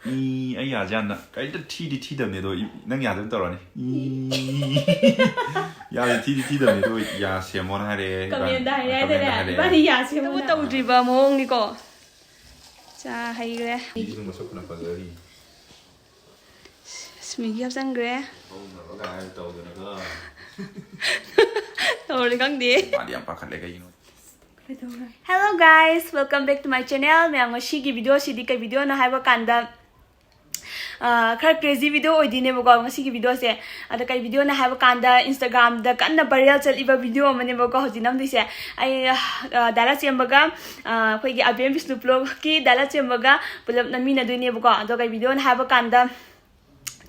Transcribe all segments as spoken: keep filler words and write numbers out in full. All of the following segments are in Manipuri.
ꯏ, ꯑꯩ ꯌꯥꯁꯦ ꯌꯥꯝꯅ ꯀꯔꯤꯝꯇ ꯊꯤꯗꯤ ꯊꯤꯗꯕꯅꯦ ꯑꯗꯣ, ꯏ-, ꯅꯪ ꯌꯥꯗ ꯑꯗꯨꯝ ꯇꯧꯔꯅꯤ꯫ ꯏ, ꯌꯥꯁꯦ ꯊꯤꯗꯤ ꯊꯤꯗꯕꯅꯦ ꯑꯗꯣ, ꯌꯥ ꯁꯦꯝꯃꯣꯅ ꯍꯥꯏꯔꯛꯑꯦ꯫ ꯀꯃꯦꯟꯗ ꯍꯥꯏꯔꯛꯑꯦ ꯀꯃꯦꯟꯗ ꯍꯥꯏꯇꯥꯔꯦ꯫ ꯍꯥꯏꯔꯛꯑꯦ꯫ ꯏꯕꯥꯅꯤ ꯌꯥ ꯁꯦꯝꯃꯣꯅ꯫ ꯇꯧꯗ꯭ꯔꯤꯕ ꯃꯑꯣꯡꯅꯤꯀꯣ꯫ ꯆꯥ ꯍꯩꯈ꯭ꯔꯦ꯫ ꯃꯤꯁꯨ ꯃꯁꯛ ꯐꯅ ꯐꯖꯔꯤ꯫ ꯑꯁ, ꯃꯦꯒꯤ ꯍꯥꯞꯆꯟꯈ꯭ꯔꯦ꯫ ꯍꯧꯅꯕꯒ ꯍꯥꯏꯔ ꯇꯧꯗꯅꯒ꯫ ꯇꯧꯔꯗꯤ ꯈꯪꯗꯦ꯫ ꯃꯥꯗꯤ ꯌꯥꯝ ꯄꯥꯈꯠꯂꯦ ꯀꯩꯒꯤꯅꯣ? Hello guys, welcome back to my channel. ꯃꯌꯥꯝ, ꯉꯁꯤꯒꯤ ꯚꯤꯗꯤꯑꯣꯁꯤꯗꯤ ꯀꯩ ꯚꯤꯗꯤꯑꯣꯅꯣ ꯍꯥꯏꯕ ꯀꯥꯟꯗ, ꯑꯥ, ꯈꯔ crazy video ꯑꯣꯏꯗꯣꯏꯅꯦꯕꯀꯣ ꯉꯁꯤꯒꯤ ꯚꯤꯗꯤꯑꯣꯁꯦ꯫ ꯑꯗ ꯀꯩ ꯚꯤꯗꯤꯑꯣꯅꯣ ꯍꯥꯏꯕ ꯀꯥꯟꯗ, Instagram-ꯗ ꯀꯟꯅ viral ꯆꯠꯂꯤꯕ ꯚꯤꯗꯤꯑꯣ ꯑꯃꯅꯦꯕꯀꯣ ꯍꯧꯖꯤꯛ ꯅꯝꯗꯣꯏꯁꯦ꯫ ꯑꯩ, ꯑꯥ, ꯗꯥ ꯂꯥꯆꯦꯝꯕꯒ, ꯑꯥ, ꯑꯩꯈꯣꯏꯒꯤ ꯑꯕꯦꯝ ꯕꯤꯁꯅꯨ vlog-ꯀꯤ ꯗꯥ ꯂꯥꯆꯦꯝꯕꯒ ꯄꯨꯂꯞ ꯅꯝꯃꯤꯟꯅꯗꯣꯏꯅꯦꯕꯀꯣ꯫ ꯑꯗꯣ ꯀꯩ ꯚꯤꯗꯤꯑꯣꯅꯣ ꯍꯥꯏꯕ ꯀꯥꯟꯗ,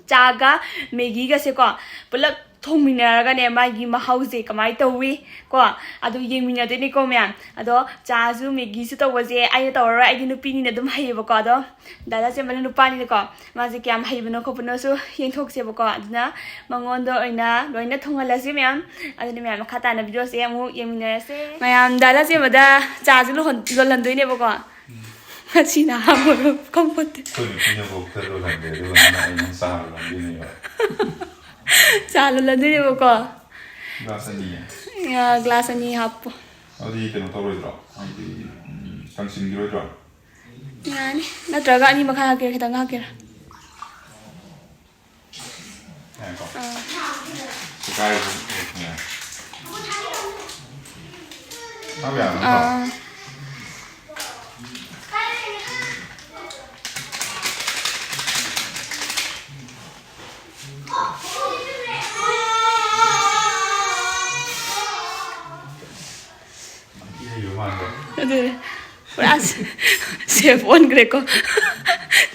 ꯆꯥꯒ ꯃꯦꯒꯤꯒꯁꯦꯀꯣ ꯄꯨꯂꯞ ꯊꯣꯡꯃꯤꯟꯅꯔꯒꯅꯦ, ꯃꯥꯒꯤ ꯃꯍꯥꯎꯁꯦ ꯀꯃꯥꯏꯅ ꯇꯧꯋꯤ ꯀꯣ, ꯑꯗꯨ ꯌꯦꯡꯃꯤꯟꯅꯗꯣꯏꯅꯤꯀꯣ ꯃꯌꯥꯝ꯫ ꯑꯗꯣ ꯆꯥꯁꯨ ꯃꯦꯒꯤꯁꯨ ꯇꯧꯕꯁꯦ ꯑꯩꯅ ꯇꯧꯔꯔꯣꯏ, ꯑꯩꯗꯤ ꯅꯨꯄꯤꯅꯤꯅ ꯑꯗꯨꯝ ꯍꯩꯌꯦꯕꯀꯣ꯫ ꯑꯗꯣ ꯗꯥ ꯂꯥꯆꯦꯝꯕꯅ ꯅꯨꯄꯥꯅꯤꯅꯀꯣ, ꯃꯥꯁꯦ ꯀꯌꯥꯝ ꯍꯩꯕꯅꯣ ꯈꯣꯠꯄꯅꯣꯁꯨ ꯌꯦꯡꯊꯣꯛꯁꯦꯕꯀꯣ꯫ ꯑꯗꯨꯅ ꯃꯉꯣꯟꯗ ꯑꯣꯏꯅ ꯂꯣꯏꯅ ꯊꯣꯡꯍꯜꯂꯁꯤ ꯃꯌꯥꯝ꯫ ꯑꯗꯨꯅ ꯃꯌꯥꯝ, ꯃꯈꯥ ꯇꯥꯅ ꯚꯤꯗꯤꯑꯣꯁꯦ ꯑꯃꯨꯛ ꯌꯦꯡꯃꯤꯟꯅꯔꯁꯦ꯫ ꯃꯌꯥꯝ, ꯗꯥ ꯂꯥꯆꯦꯝꯕꯗ ꯆꯥꯁꯦ ꯂꯣꯜꯍꯟ-, ꯂꯣꯜꯍꯟꯗꯣꯏꯅꯦꯕꯀꯣ꯫ ꯎꯝ꯫ ꯉꯁꯤꯅ ꯑꯍꯥꯟꯕ ꯑꯣꯏꯕ ꯈꯪꯄꯣꯠꯇꯦ꯫ ꯑꯩꯈꯣꯏ ꯅꯨꯄꯤꯅꯕꯨ ꯈꯔ ꯂꯣꯜꯍꯟꯗꯦ, ꯑꯗꯨꯒ ꯅꯪꯅ ꯑꯩꯉꯣꯟꯗ ꯆꯥ ꯂꯣꯜꯍꯟꯗꯣꯏꯅꯦꯕ꯫ ꯆꯥ ꯂꯣꯜꯍꯟꯗꯣꯏꯅꯦꯕꯀꯣ꯫ ꯒ꯭ꯂꯥꯁ ꯑꯅꯤ? ꯑ, ꯒ꯭ꯂꯥꯁ ꯑꯅꯤ ꯍꯥꯞꯄꯣ꯫ ꯑꯗꯨꯗꯤ ꯀꯩꯅꯣ ꯇꯧꯔꯣꯏꯗ꯭ꯔꯣ? ꯍꯥꯏꯗꯤ, ꯎꯝ, ꯀꯪꯁꯤꯟꯈꯤꯔꯣꯏꯗ꯭ꯔꯣ? ꯌꯥꯅꯤ꯫ ꯅꯠꯇ꯭ꯔꯒ ꯑꯅꯤ ꯃꯈꯥꯏ ꯍꯥꯞꯀꯦꯔꯥ, ꯈꯤꯇꯪ ꯍꯥꯞꯀꯦꯔꯥ? ꯉꯥꯏꯈꯣ꯫ ꯑꯥ꯫ ꯁꯦꯒꯥꯏꯕ ꯍꯦꯛ ꯉꯥꯏ꯫ ꯍꯥꯞ ꯌꯥꯔꯕ ꯅꯠꯇ꯭ꯔꯣ? ꯑꯥ꯫ ꯌꯥꯝ ꯊꯤ ꯍꯩꯕ ꯃꯥꯟꯗ꯭ꯔꯣ? ꯑꯗꯨꯅꯦ꯫ ꯄꯨꯔꯥ ꯁꯦꯐ ꯑꯣꯟꯈ꯭ꯔꯦꯀꯣ꯫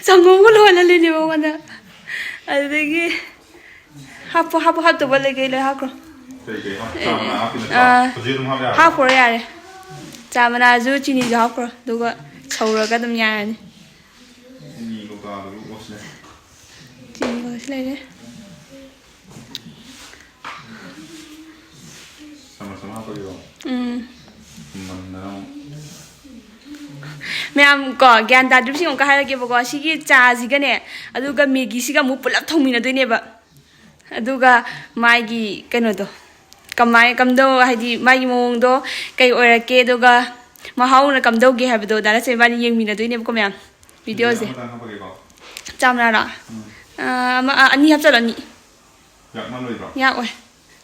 ꯆꯪꯉꯣꯒ ꯂꯣꯜꯍꯜꯂꯤꯅꯦ ꯃꯉꯣꯟꯗ꯫ ꯑꯗꯨꯗꯒꯤ ꯍꯥꯞꯄꯣ, ꯍꯥꯞꯄꯣ, ꯍꯥꯞꯇꯧꯕ ꯂꯩꯒꯩ ꯂꯣꯏ ꯍꯥꯞꯈ꯭ꯔꯣ꯫ ꯀꯩ ꯀꯩ ꯍꯥꯞ-, ꯆꯥ ꯃꯅꯥ ꯍꯥꯞꯄꯤ ꯅꯠꯇ꯭ꯔꯣ? ꯑꯥ꯫ ꯍꯧꯖꯤꯛ ꯑꯗꯨꯝ ꯍꯥꯞ ꯌꯥꯔꯕꯣ? ꯍꯥꯞꯈ꯭ꯔꯣ ꯌꯥꯔꯦ꯫ ꯆꯥ ꯃꯅꯥꯁꯨ ꯆꯤꯅꯤꯁꯨ ꯍꯥꯞꯈ꯭ꯔꯣ, ꯑꯗꯨꯒ ꯁꯧꯔꯒ ꯑꯗꯨꯝ ꯌꯥꯔꯅꯤ꯫ ꯆꯤꯅꯤ ꯀꯧꯇꯥꯗꯨꯕꯨ ꯑꯣꯠꯁꯤꯜꯂꯦ꯫ ꯆꯤꯅꯤ ꯂꯣꯏꯁꯤ ꯂꯩꯔꯦ꯫ ꯆꯥꯃꯁ ꯑꯃ ꯍꯥꯞꯄꯒꯦꯔꯣ? ꯎꯝ꯫ ꯊꯨꯝꯃꯟꯗꯅ ꯑꯃꯨꯛ꯫ ꯃꯌꯥꯝ ꯀꯣ, ꯒ꯭ꯌꯥꯟ ꯇꯥꯗ꯭ꯔꯤꯕꯁꯤꯡ ꯑꯃꯨꯛꯀ ꯍꯥꯏꯔꯒꯦꯕꯀꯣ, ꯁꯤꯒꯤ ꯆꯥꯁꯤꯒꯅꯦ, ꯑꯗꯨꯒ ꯃꯦꯒꯤꯁꯤꯒ ꯑꯃꯨꯛ ꯄꯨꯂꯞ ꯊꯣꯡꯃꯤꯟꯅꯗꯣꯏꯅꯦꯕ꯫ ꯑꯗꯨꯒ ꯃꯥꯒꯤ ꯀꯩꯅꯣꯗꯣ, ꯀꯃꯥꯏ ꯀꯝꯗꯧ, ꯍꯥꯏꯗꯤ ꯃꯥꯒꯤ ꯃꯑꯣꯡꯗꯣ ꯀꯩ ꯑꯣꯏꯔꯛꯀꯦ, ꯑꯗꯨꯒ ꯃꯍꯥꯎꯅ ꯀꯝꯗꯧꯒꯦ ꯍꯥꯏꯕꯗꯣ ꯗꯥ ꯂꯟꯆꯦꯟꯕꯤ ꯏꯕꯥꯅꯤ ꯌꯦꯡꯃꯤꯟꯅꯗꯣꯏꯅꯦꯕꯀꯣ ꯃꯌꯥꯝ꯫ ꯚꯤꯗꯤꯑꯣꯁꯦ꯫ ꯑꯃꯇꯪ ꯍꯥꯞꯄꯒꯦꯀꯣ꯫ ꯆꯥꯝꯃꯅꯥꯔꯣ? ꯎꯝ꯫ ꯑꯥ, ꯑꯃ, ꯑꯥ, ꯑꯅꯤ ꯍꯥꯞꯆꯜꯂꯣ, ꯑꯅꯤ꯫ ꯌꯥꯛꯃꯜꯂꯣꯏꯗ꯭ꯔꯣ? ꯌꯥꯛꯑꯣꯏ꯫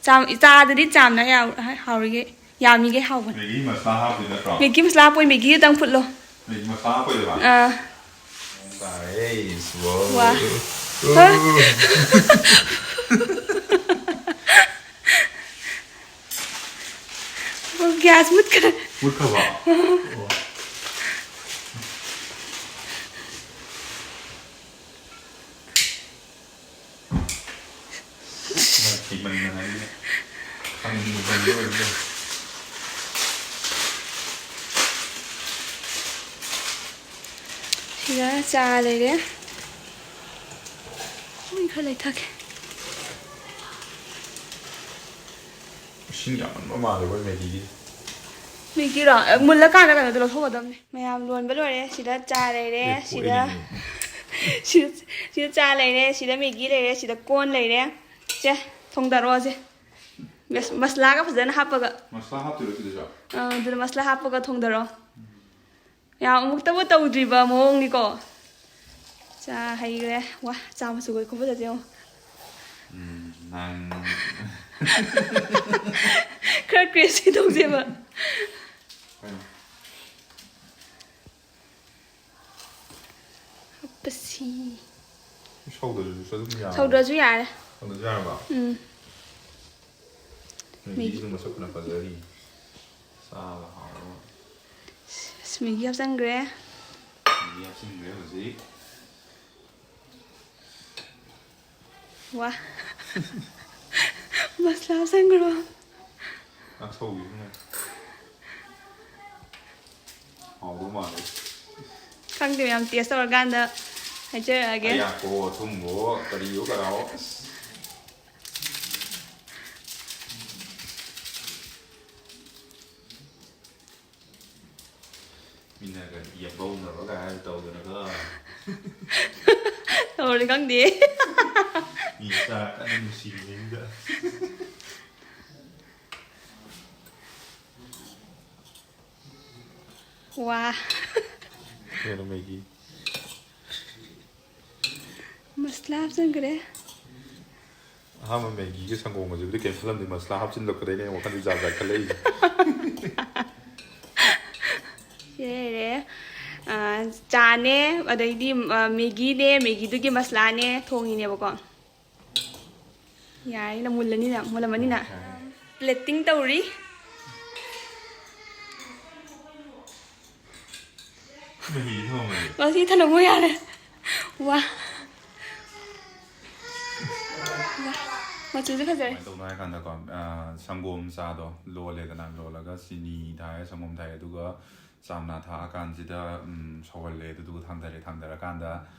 ꯆꯥꯝ-, ꯆꯥꯗꯗꯤ ꯆꯥꯝꯅ ꯌꯥꯎ-, ꯍꯥꯎꯔꯤꯒꯩ, ꯌꯥꯝꯃꯤꯒꯩ ꯍꯥꯎꯕꯅꯦ꯫ ꯃꯦꯒꯤ ꯃꯁꯂꯥ ꯍꯥꯞꯄꯤ ꯅꯠꯇ꯭ꯔꯣ? ꯃꯦꯒꯤ ꯃꯁꯂꯥ ꯍꯥꯞꯄꯣꯏ, ꯃꯦꯒꯤ ꯈꯛꯇꯪ ꯐꯨꯠꯂꯣ꯫ ꯃꯦꯒꯤ ꯃꯁꯂꯥ ꯍꯥꯞꯄꯣꯏꯗꯕ? ꯑꯥ꯫ ꯇꯥꯔꯦ, ꯁꯤꯕꯣ꯫ ꯋꯥ꯫ ꯎ꯫ ꯍꯥ? ꯑꯣ, ꯒ꯭ꯌꯥꯁ ꯃꯨꯠꯈ꯭ꯔꯦ꯫ ꯃꯨꯠꯈ꯭ꯔꯕꯣ? ꯑꯣ꯫ ꯊꯤꯃꯟꯗꯅ ꯑꯩꯗꯤ ꯈꯪꯕꯨ ꯈꯪꯕ ꯑꯣꯏꯔꯝꯗ꯭ꯔꯦ꯫ ꯁꯤꯗ ꯆꯥ ꯂꯩꯔꯦ꯫ ꯃꯩ ꯈꯔ ꯂꯩꯊꯒꯦ꯫ ꯏꯁꯤꯡ ꯌꯥꯝꯃꯟꯕ ꯃꯥꯜꯂꯦ ꯑꯩꯈꯣꯏ ꯃꯦꯒꯤꯒꯤ꯫ ꯃꯦꯒꯤꯔꯣ? ꯑꯦ, ꯃꯨꯜꯂꯀꯥꯟꯗ ꯀꯩꯅꯣꯗꯣ ꯂꯧꯊꯣꯛꯀꯗꯕꯅꯦ꯫ ꯃꯌꯥꯝ ꯂꯣꯟꯕ ꯂꯣꯏꯔꯦ꯫ ꯁꯤꯗ ꯆꯥ ꯂꯩꯔꯦ, ꯑꯦ, ꯁꯤꯗ, ꯄꯣꯛꯏꯅꯦ꯫ ꯁꯤꯗ, ꯁꯤꯗ ꯆꯥ ꯂꯩꯔꯦ, ꯁꯤꯗ ꯃꯦꯒꯤ ꯂꯩꯔꯦ, ꯁꯤꯗ ꯀꯣꯟ ꯂꯩꯔꯦ꯫ ꯁꯦ, ꯊꯣꯡꯗꯔꯛꯑꯣꯁꯦ꯫ ꯃꯁ-, ꯃꯁꯂꯥꯒ ꯐꯖꯅ ꯍꯥꯞꯄꯒ꯫ ꯃꯁꯂꯥ ꯍꯥꯞꯇꯣꯏꯔꯣ ꯁꯤꯗꯁꯨ? ꯑꯥ, ꯑꯗꯨꯗ ꯃꯁꯂꯥ ꯍꯥꯞꯄꯒ ꯊꯣꯡꯗꯔꯛꯑꯣ꯫ ꯌꯥꯝ ꯑꯃꯨꯛꯇꯕꯨ ꯇꯧꯗ꯭ꯔꯤꯕ ꯃꯑꯣꯡꯅꯤꯀꯣ꯫ ꯆꯥ ꯍꯩꯈ꯭ꯔꯦ꯫ ꯋꯥ, ꯆꯥ ꯃꯆꯨꯒ ꯈꯨꯐꯖꯁꯦ ꯌꯦꯡꯉꯣ꯫ ꯎꯝ, ꯅꯪ꯫ ꯈꯔ ꯀ꯭ꯔꯦꯖꯤ ꯇꯧꯁꯦꯕ꯫ ꯀꯩꯅꯣ? ꯍꯥꯞꯄꯁꯤ꯫ ꯁꯧꯗ꯭ꯔꯁꯨ ꯑꯗꯨꯝ ꯌꯥꯔꯕ? ꯁꯧꯗ꯭ꯔꯁꯨ ꯌꯥꯔꯦ꯫ ꯁꯧꯗ꯭ꯔꯁꯨ ꯌꯥꯔꯕ? ꯎꯝ꯫ ꯃꯦꯒꯤꯁꯨ ꯃꯁꯛ ꯐꯅ ꯐꯖꯔꯤ꯫ ꯆꯥꯕ ꯍꯥꯎꯔꯕ? ꯑꯁ, ꯃꯦꯒꯤ ꯍꯥꯞꯆꯤꯟꯈ꯭ꯔꯦ꯫ ꯃꯦꯒꯤ ꯍꯥꯞꯆꯤꯟꯈ꯭ꯔꯦ ꯍꯧꯖꯤꯛ꯫ ꯋꯥ꯫ ꯃꯁꯂꯥ ꯍꯥꯞꯆꯤꯟꯈ꯭ꯔꯣ꯫ ꯆꯥꯛ ꯁꯧꯈꯤꯕꯅꯦ꯫ ꯍꯥꯎꯗꯧ ꯃꯥꯜꯂꯦ꯫ ꯈꯪꯗꯦ, ꯃꯌꯥꯝ ꯇꯦꯁ ꯇꯧꯔꯀꯥꯟꯗ ꯍꯥꯏꯖꯔꯛꯑꯒꯦ꯫ ꯑꯌꯥꯛꯄꯣ, ꯑꯊꯨꯝꯕꯣ, ꯀꯔꯤꯑꯣ ꯀꯔꯥꯑꯣ꯫ ꯑꯁ꯫ ꯃꯤꯅꯒ ꯏ ꯌꯦꯡꯍꯧꯅꯕ ꯀꯥꯏꯅ ꯇꯧꯗꯅꯒ ꯇꯧꯔꯗꯤ ꯈꯪꯗꯦ꯫ ꯃꯤ ꯏꯆꯥ ꯀꯟꯅ ꯅꯨꯡꯁꯤꯔꯤꯉꯩꯗ꯫ ꯋꯥ꯫ ꯀꯩꯅꯣ ꯃꯦꯒꯤ? ꯃꯁꯂꯥ ꯍꯥꯞꯆꯤꯟꯈ꯭ꯔꯦ꯫ ꯑꯍꯥꯟꯕ ꯃꯦꯒꯤꯒ ꯁꯪꯒꯣꯝꯒꯁꯤꯕꯨꯗꯤ ꯀꯩꯝ ꯈꯜꯂꯝꯗꯦ, ꯃꯁꯂꯥ ꯍꯥꯞꯆꯤꯟꯂꯛꯄꯗꯩꯅꯦ ꯑꯩꯅ ꯋꯥꯈꯜꯁꯦ ꯖꯥꯠ ꯖꯥꯠ ꯈꯜꯂꯛꯏꯁꯦ꯫ ꯁꯤ ꯂꯩꯔꯦ꯫ ꯑꯥ, ꯆꯥꯅꯦ, ꯑꯗꯩꯗꯤ, ꯑꯥ, ꯃꯦꯒꯤꯅꯦ, ꯃꯦꯒꯤꯗꯨꯒꯤ ꯃꯁꯂꯥꯅꯦ ꯊꯣꯡꯉꯤꯅꯦꯕꯀꯣ꯫ ꯌꯥꯔꯦꯅ, ꯃꯨꯜꯂꯅꯤꯅ, ꯃꯨꯜꯂꯝꯃꯅꯤꯅ꯫ ꯄ꯭ꯂꯦꯇꯤꯡ ꯇꯧꯔꯤ꯫ ꯃꯍꯤ ꯊꯝꯃꯝꯃꯗꯤ꯫ ꯃꯁꯤ ꯊꯅꯝꯃꯣ ꯌꯥꯔꯦ꯫ ꯋꯥ꯫ ꯋꯥ꯫ ꯃꯆꯨꯁꯦ ꯐꯖꯔꯦ꯫ ꯀꯃꯥꯏꯅ ꯇꯧꯅꯣ ꯍꯥꯏ ꯀꯥꯟꯗꯀꯣ, ꯑ, ꯁꯪꯒꯣꯝ ꯆꯥꯗꯣ ꯂꯣꯜꯂꯦꯗꯅ, ꯂꯣꯜꯂꯒ ꯆꯤꯅꯤ ꯊꯥꯏ, ꯁꯪꯒꯣꯝ ꯊꯥꯏ, ꯑꯗꯨꯒ ꯆꯥ ꯃꯅꯥ ꯊꯥꯛꯑꯀꯥꯟꯁꯤꯗ, ꯎꯝ, ꯁꯧꯍꯜꯂꯦ, ꯑꯗꯨꯗꯨꯒ ꯊꯥꯡꯊꯔꯦ꯫ ꯊꯥꯡꯊꯔꯀꯥꯟꯗ,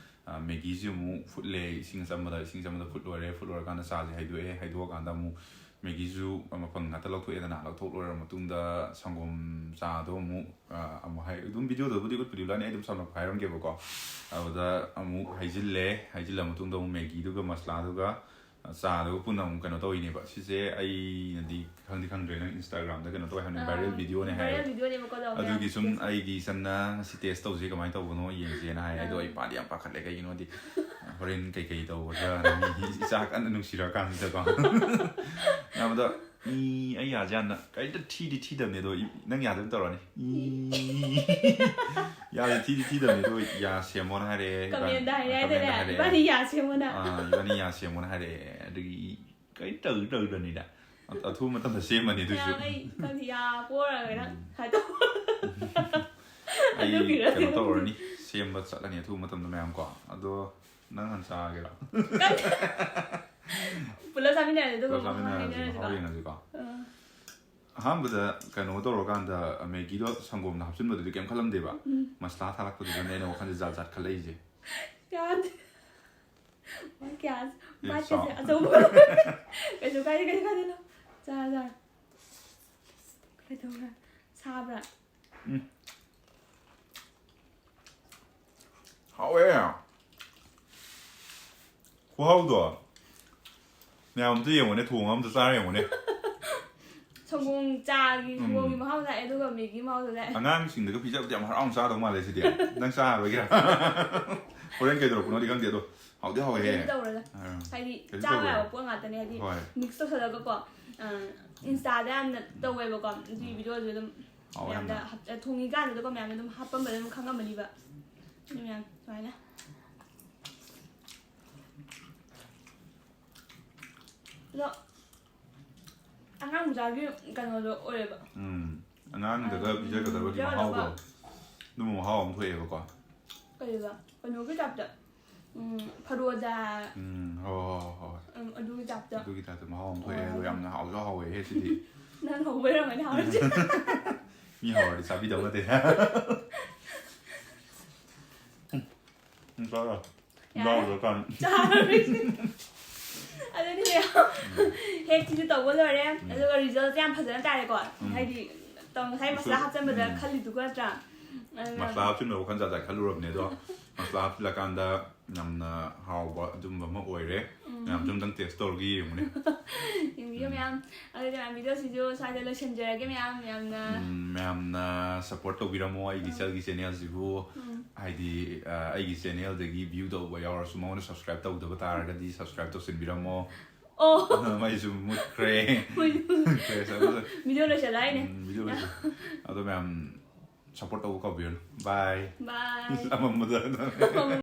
ꯑ, ꯃꯦꯒꯤꯁꯤ ꯑꯃꯨꯛ ꯐꯨꯠꯂꯦ, ꯏꯁꯤꯡ ꯑꯆꯝꯕꯗ, ꯏꯁꯤꯡ ꯑꯆꯝꯕꯗ ꯐꯨꯠ ꯂꯣꯏꯔꯦ꯫ ꯐꯨꯠ ꯂꯣꯏꯔꯀꯥꯟꯗ ꯆꯥꯁꯦ ꯍꯩꯗꯣꯛꯑꯦ꯫ ꯍꯩꯗꯣꯛꯑꯀꯥꯟꯗ ꯑꯃꯨꯛ ꯃꯦꯒꯤꯁꯨ ꯃꯄꯪ ꯉꯥꯛꯇ ꯂꯧꯊꯣꯛꯑꯦꯗꯅ, ꯂꯧꯊꯣꯛ ꯂꯣꯏꯔꯕ ꯃꯇꯨꯡꯗ ꯁꯪꯒꯣꯝ ꯆꯥꯗꯣ ꯑꯃꯨꯛ, ꯑ, ꯑꯃꯨꯛ ꯍꯥꯏ-, ꯑꯗꯨꯝ ꯚꯤꯗꯤꯑꯣꯗꯕꯨꯗꯤ ꯎꯠꯄꯨꯗꯤ ꯎꯠꯂꯛꯑꯅꯤ, ꯑꯩ ꯑꯗꯨꯝ ꯁꯝꯂꯞꯄ ꯍꯥꯏꯔꯝꯒꯦꯕꯀꯣ꯫ ꯑꯗꯨꯗ ꯑꯃꯨꯛ ꯍꯩꯖꯤꯜꯂꯦ꯫ ꯍꯩꯖꯤꯜꯂ ꯃꯇꯨꯡꯗ ꯑꯃꯨꯛ ꯃꯦꯒꯤꯗꯨꯒ ꯃꯁꯂꯥꯗꯨꯒ ꯆꯥꯗꯨꯒ ꯄꯨꯟꯅ ꯑꯃꯨꯛ ꯀꯩꯅꯣ ꯇꯧꯔꯤꯅꯦꯕ꯫ ꯁꯤꯁꯦ ꯑꯩꯅꯗꯤ ꯈꯪꯗꯤ ꯈꯪꯗ꯭ꯔꯦ, ꯅꯪ Instagram-ꯗ ꯀꯩꯅꯣ ꯇꯧꯋꯦ ꯍꯥꯏꯕꯅꯤ, viral video-ꯅꯦ ꯍꯥꯏꯌꯦ꯫ Viral video-ꯅꯦꯕꯀꯣ, ꯑꯗꯣ ꯑꯗꯨꯒꯤ ꯁꯨꯝ ꯃꯌꯥꯝ ꯑꯩꯒꯤ ꯏꯆꯟꯅ ꯉꯁꯤ test ꯇꯧꯁꯦ, ꯀꯃꯥꯏꯅ ꯇꯧꯕꯅꯣ ꯌꯦꯡꯁꯦꯅ ꯍꯥꯏꯌꯦ꯫ ꯑꯗꯣ ꯑꯩ ꯄꯥꯗꯤ ꯌꯥꯝ ꯄꯥꯈꯠꯂꯦ, ꯀꯩꯒꯤꯅꯣꯗꯤ ꯍꯣꯔꯦꯟ ꯀꯩꯀꯩ ꯇꯧꯒꯗ꯭ꯔꯥ, ꯃꯤ ꯏꯆꯥ ꯀꯟꯅ ꯅꯨꯡꯁꯤꯔꯀꯥꯟꯁꯤꯗꯀꯣ꯫ ꯑꯗꯣ ꯃꯤ ꯑꯩ ꯌꯥꯁꯦ ꯌꯥꯝꯅ ꯀꯔꯤꯝꯇ ꯊꯤꯗꯤ ꯊꯤꯗꯕꯅꯦ, ꯑꯗꯣ ꯏ-, ꯅꯪ ꯌꯥꯗ ꯑꯗꯨꯝ ꯇꯧꯔꯅꯤ꯫ ꯏ-, ꯌꯥꯁꯦ ꯊꯤꯗꯤ ꯊꯤꯗꯕꯅꯦ, ꯑꯗꯣ ꯌꯥ ꯁꯦꯝꯃꯣꯅ ꯍꯥꯏꯔꯛꯑꯦ꯫ Comment-ꯗ ꯍꯥꯏꯔꯛꯑꯦ Comment-ꯗ ꯍꯥꯏꯇꯥꯔꯦ꯫ ꯍꯥꯏꯔꯛꯑꯦ꯫ ꯏꯕꯥꯅꯤ ꯌꯥ ꯁꯦꯝꯃꯣꯅ꯫ ꯑꯥ, ꯏꯕꯥꯅꯤ ꯌꯥ ꯁꯦꯝꯃꯣꯅ ꯍꯥꯏꯔꯛꯑꯦ꯫ ꯑꯗꯨꯒꯤ ꯀꯔꯤꯝ ꯇꯧꯗꯤ ꯇꯧꯗꯕꯅꯤꯗ꯫ ꯑ-, ꯑꯊꯨꯕ ꯃꯇꯝꯗ ꯁꯦꯝꯃꯅꯤ ꯑꯗꯨꯏꯁꯨ꯫ ꯃꯌꯥꯝ ꯑꯩ ꯈꯪꯗꯦ, ꯌꯥ ꯄꯣꯔꯒ ꯅꯪ ꯍꯥꯏꯗꯣꯛ꯫ ꯑꯩ ꯑꯗꯨꯒꯤꯔ ꯀꯩꯅꯣ ꯀꯩꯅꯣ ꯇꯧꯔꯅꯤ, ꯁꯦꯝꯕ ꯆꯠꯂꯅꯤ ꯑꯊꯨꯕ ꯃꯇꯝꯗ ꯃꯌꯥꯝ ꯀꯣ꯫ ꯑꯗꯣ ꯅꯪ ꯍꯥꯟꯅ ꯆꯥꯒꯦꯔꯣ? ꯄꯨꯂꯞ ꯆꯥꯃꯤꯟꯅꯔꯁꯦ, ꯑꯗꯨꯒ ꯄꯨꯂꯞ ꯆꯥꯃꯤꯟꯅꯔꯁꯦ, ꯍꯥꯏꯅꯔꯁꯤꯀꯣ꯫ ꯃꯍꯥꯎ ꯌꯦꯡꯉꯁꯤꯀꯣ꯫ ꯑꯥ꯫ ꯑꯍꯥꯟꯕꯗ ꯀꯩꯅꯣ ꯇꯧꯔꯀꯥꯟꯗ ꯃꯦꯒꯤꯗꯣ ꯁꯪꯒꯣꯝꯗ ꯍꯥꯞꯆꯤꯟꯕꯗꯨꯗꯤ ꯀꯩꯝ ꯈꯜꯂꯝꯗꯦꯕ꯫ ꯎꯝ꯫ ꯃꯁꯂꯥ ꯊꯥꯔꯛꯄꯗꯨꯗꯅꯦ ꯑꯩꯅ ꯋꯥꯈꯜꯁꯦ ꯖꯥꯠ ꯖꯥꯠ ꯈꯜꯂꯛꯏꯁꯦ꯫ ꯌꯥꯗꯦ꯫ ꯃꯥꯏ ꯀꯌꯥ-, ꯑꯦ, ꯃꯥꯏ ꯆꯥꯎ꯫ ꯀꯌꯥꯁꯦ ꯑꯆꯧꯕ꯫ ꯀꯩꯁꯨ ꯀꯥꯏꯗꯦ, ꯀꯩꯁꯨ ꯀꯥꯏꯗꯦ, ꯂꯧ꯫ ꯆꯥꯔꯣ, ꯆꯥꯔꯣ꯫ ꯀꯩꯗꯧꯔꯦ? ꯁꯥꯕ꯭ꯔꯥ? ꯎꯝ꯫ ꯍꯥꯎꯋꯦ꯫ ꯈꯨꯍꯥꯎꯗꯣ꯫ ꯃꯌꯥꯝ ꯑꯝꯇ ꯌꯦꯡꯉꯨꯅꯦ, ꯊꯣꯡꯉ ꯑꯝꯇ ꯆꯥꯔ ꯌꯦꯡꯉꯨꯅꯦ꯫ ꯁꯪꯒꯣꯝ ꯆꯥꯒꯤ, ꯎꯝ꯫ ꯁꯪꯒꯣꯝꯒꯤ ꯃꯍꯥꯎ ꯂꯥꯛꯑꯦ, ꯑꯗꯨꯒ ꯃꯦꯒꯤ ꯃꯍꯥꯎꯁꯨ ꯂꯥꯛꯑꯦ꯫ ꯑꯉꯥꯡꯁꯤꯡꯗꯒ ꯄꯤꯖꯕꯗꯤ ꯌꯥꯝ ꯍꯔꯥꯎꯅ ꯆꯥꯗꯧ ꯃꯥꯜꯂꯦ ꯁꯤꯗꯤ꯫ ꯅꯪ ꯆꯥꯔꯔꯣꯏꯒꯦꯔꯥ? ꯍꯣꯔꯦꯟ ꯀꯩꯗꯧꯔꯛꯄꯅꯣꯗꯤ ꯈꯪꯗꯦ, ꯑꯗꯣ ꯍꯥꯎꯗꯤ ꯍꯥꯎꯋꯦꯍꯦ꯫ ꯀꯩꯁꯨ ꯇꯧꯔꯣꯏꯗ꯫ ꯑꯥ, ꯍꯥꯏꯗꯤ ꯀꯩꯁꯨ ꯆꯥꯕ ꯇꯧꯔꯣꯏ꯫ ꯌꯥꯕ ꯄꯣꯠ ꯉꯥꯛꯇꯅꯦ, ꯍꯥꯏꯗꯤ ꯍꯣꯏ꯫ Mix ꯇꯧꯁꯜꯂꯒꯀꯣ, ꯑ, Insta ꯗ ꯌꯥꯝꯅ ꯇꯧꯋꯦꯕꯀꯣ, ꯑꯗꯨꯒꯤ ꯎꯝ꯫ Video ꯗꯨ ꯑꯗꯨꯝ ꯍꯥꯎꯋꯦ ꯃꯌꯥꯝꯗ ꯌꯥꯝꯅ꯫ ꯍꯥꯞ-, ꯊꯣꯡꯉꯤꯀꯥꯟꯗꯨꯗꯀꯣ ꯃꯌꯥꯝꯅ ꯑꯗꯨꯝ ꯍꯥꯞꯄꯝꯕꯗ ꯑꯗꯨꯝ ꯈꯪꯉꯝꯃꯅꯤꯕ꯫ ꯑꯗꯨ ꯃꯌꯥꯝ ꯁꯨꯃꯥꯏꯅ꯫ ꯑꯗꯣ ꯑꯉꯥꯡ ꯃꯆꯥꯒꯤ ꯀꯩꯅꯣꯗꯣ ꯑꯣꯏꯌꯦꯕ꯫ ꯎꯝ꯫ ꯑꯉꯥꯡꯗꯒ ꯎꯝ, ꯄꯤꯖꯒꯗꯕꯒꯤ ꯄꯤꯖꯒꯗꯕ꯫ ꯃꯍꯥꯎꯗꯣ꯫ ꯑꯗꯨꯝꯕ ꯃꯍꯥꯎ ꯑꯃ ꯊꯣꯛꯑꯦꯕꯀꯣ꯫ ꯀꯩꯕ? ꯀꯩꯅꯣꯒꯤ type ꯇ꯫ ꯎꯝ, ꯐꯔꯣꯗꯥ꯫ ꯎꯝ, ꯍꯣꯏ, ꯍꯣꯏ, ꯍꯣꯏ, ꯍꯣꯏ꯫ ꯎꯝ, ꯑꯗꯨꯒꯤ type ꯇ꯫ ꯑꯗꯨꯒꯤ type ꯇ ꯃꯍꯥꯎ ꯑꯃ ꯊꯣꯛꯑꯦ, ꯍꯣꯏ, ꯑꯗꯣ ꯍꯣꯏ꯫ ꯌꯥꯝꯅ ꯍꯥꯎꯁꯨ ꯍꯥꯎꯋꯦꯍꯦ ꯁꯤꯗꯤ꯫ ꯅꯪ ꯍꯧꯕꯩ ꯑꯣꯏꯔꯝꯒꯅꯤ ꯍꯥꯎꯔꯤꯁꯦ꯫ ꯃꯤ ꯍꯥꯎꯔꯗꯤ ꯆꯥꯕꯤꯗꯧ ꯅꯠꯇꯦ꯫ ꯎꯝ, ꯆꯥꯔꯣ꯫ ꯌꯥꯔꯦ꯫ ꯌꯥꯎꯗ꯭ꯔꯀꯥꯟ꯫ ꯆꯥꯔꯣꯏ꯫ ꯑꯗꯨꯗꯤ ꯍꯦꯛ ꯁꯤꯁꯨ ꯇꯧꯕ ꯂꯣꯏꯔꯦ, ꯎꯝ꯫ ꯑꯗꯨꯒ result ꯁꯦ ꯌꯥꯝ ꯐꯖꯅ ꯇꯥꯔꯦꯀꯣ꯫ ꯎꯝ꯫ ꯍꯥꯏꯗꯤ ꯇꯧ-, ꯉꯁꯥꯏ ꯃꯁꯂꯥ ꯎꯁꯣꯏ-, ꯍꯥꯞꯆꯟꯕꯗ ꯎꯝ꯫ ꯈꯜꯂꯤꯗꯨꯒ ꯅꯠꯇ꯭ꯔꯥ? ꯑꯗꯨꯅ ꯃꯁꯂꯥ ꯍꯥꯞꯆꯤꯟꯕ ꯋꯥꯈꯜ ꯖꯥꯠ ꯖꯥꯠ ꯈꯜꯂꯨꯔꯕꯅꯦ, ꯑꯗꯣ ꯃꯁꯂꯥ ꯍꯥꯞꯆꯤꯜꯂꯀꯥꯟꯗ ꯌꯥꯝꯅ ꯍꯥꯎꯕ ꯑꯗꯨꯝꯕ ꯑꯃ ꯑꯣꯏꯔꯦ꯫ ꯎꯝ꯫ ꯃꯌꯥꯝꯁꯨ ꯑꯝꯇꯪ taste ꯇꯧꯔꯒ ꯌꯦꯡꯉꯨꯅꯦ꯫ ꯌꯦꯡꯕꯤꯌꯨ ꯎꯝ꯫ ꯃꯌꯥꯝ꯫ ꯑꯗꯨꯗꯤ ꯃꯌꯥꯝ, video ꯁꯤꯁꯨ ꯁ꯭ꯋꯥꯏꯗ ꯂꯣꯏꯁꯤꯟꯖꯔꯒꯦ ꯃꯌꯥꯝ, ꯌꯥꯝꯅ ꯎꯝ, ꯃꯌꯥꯝꯅ support ꯇꯧꯕꯤꯔꯝꯃꯣ ꯑꯩꯒꯤ ꯎꯝ꯫ ꯏꯆꯜꯒꯤ channel ꯁꯤꯕꯨ꯫ ꯎꯝ꯫ ꯍꯥꯏꯗꯤ, ꯑ, ꯑꯩꯒꯤ channel ꯗꯒꯤ view ꯇꯧꯕ ꯌꯥꯎꯔꯁꯨ ꯃꯉꯣꯟꯗ subscribe ꯇꯧꯗꯕ ꯇꯥꯔꯒꯗꯤ subscribe ꯇꯧꯁꯤꯟꯕꯤꯔꯝꯃꯣ꯫ ꯑꯣ꯫ ꯑ, ꯃꯩꯁꯨ ꯃꯨꯠꯈ꯭ꯔꯦ꯫ ꯃꯩꯁꯨ ꯃꯨꯠꯈ꯭ꯔꯦ, ꯑꯗꯨ video ꯂꯣꯏꯁꯤꯜꯂꯣ ꯍꯥꯏꯅꯦ꯫ ꯎꯝ, video ꯂꯣꯏꯁꯤꯜꯂꯣ꯫ ꯑꯗꯣ ꯃꯌꯥꯝ support ꯇꯧꯕ ꯀꯥꯎꯕꯤꯔꯅꯨ꯫ Bye꯫ Bye꯫ ꯑꯃꯝꯕꯗ꯫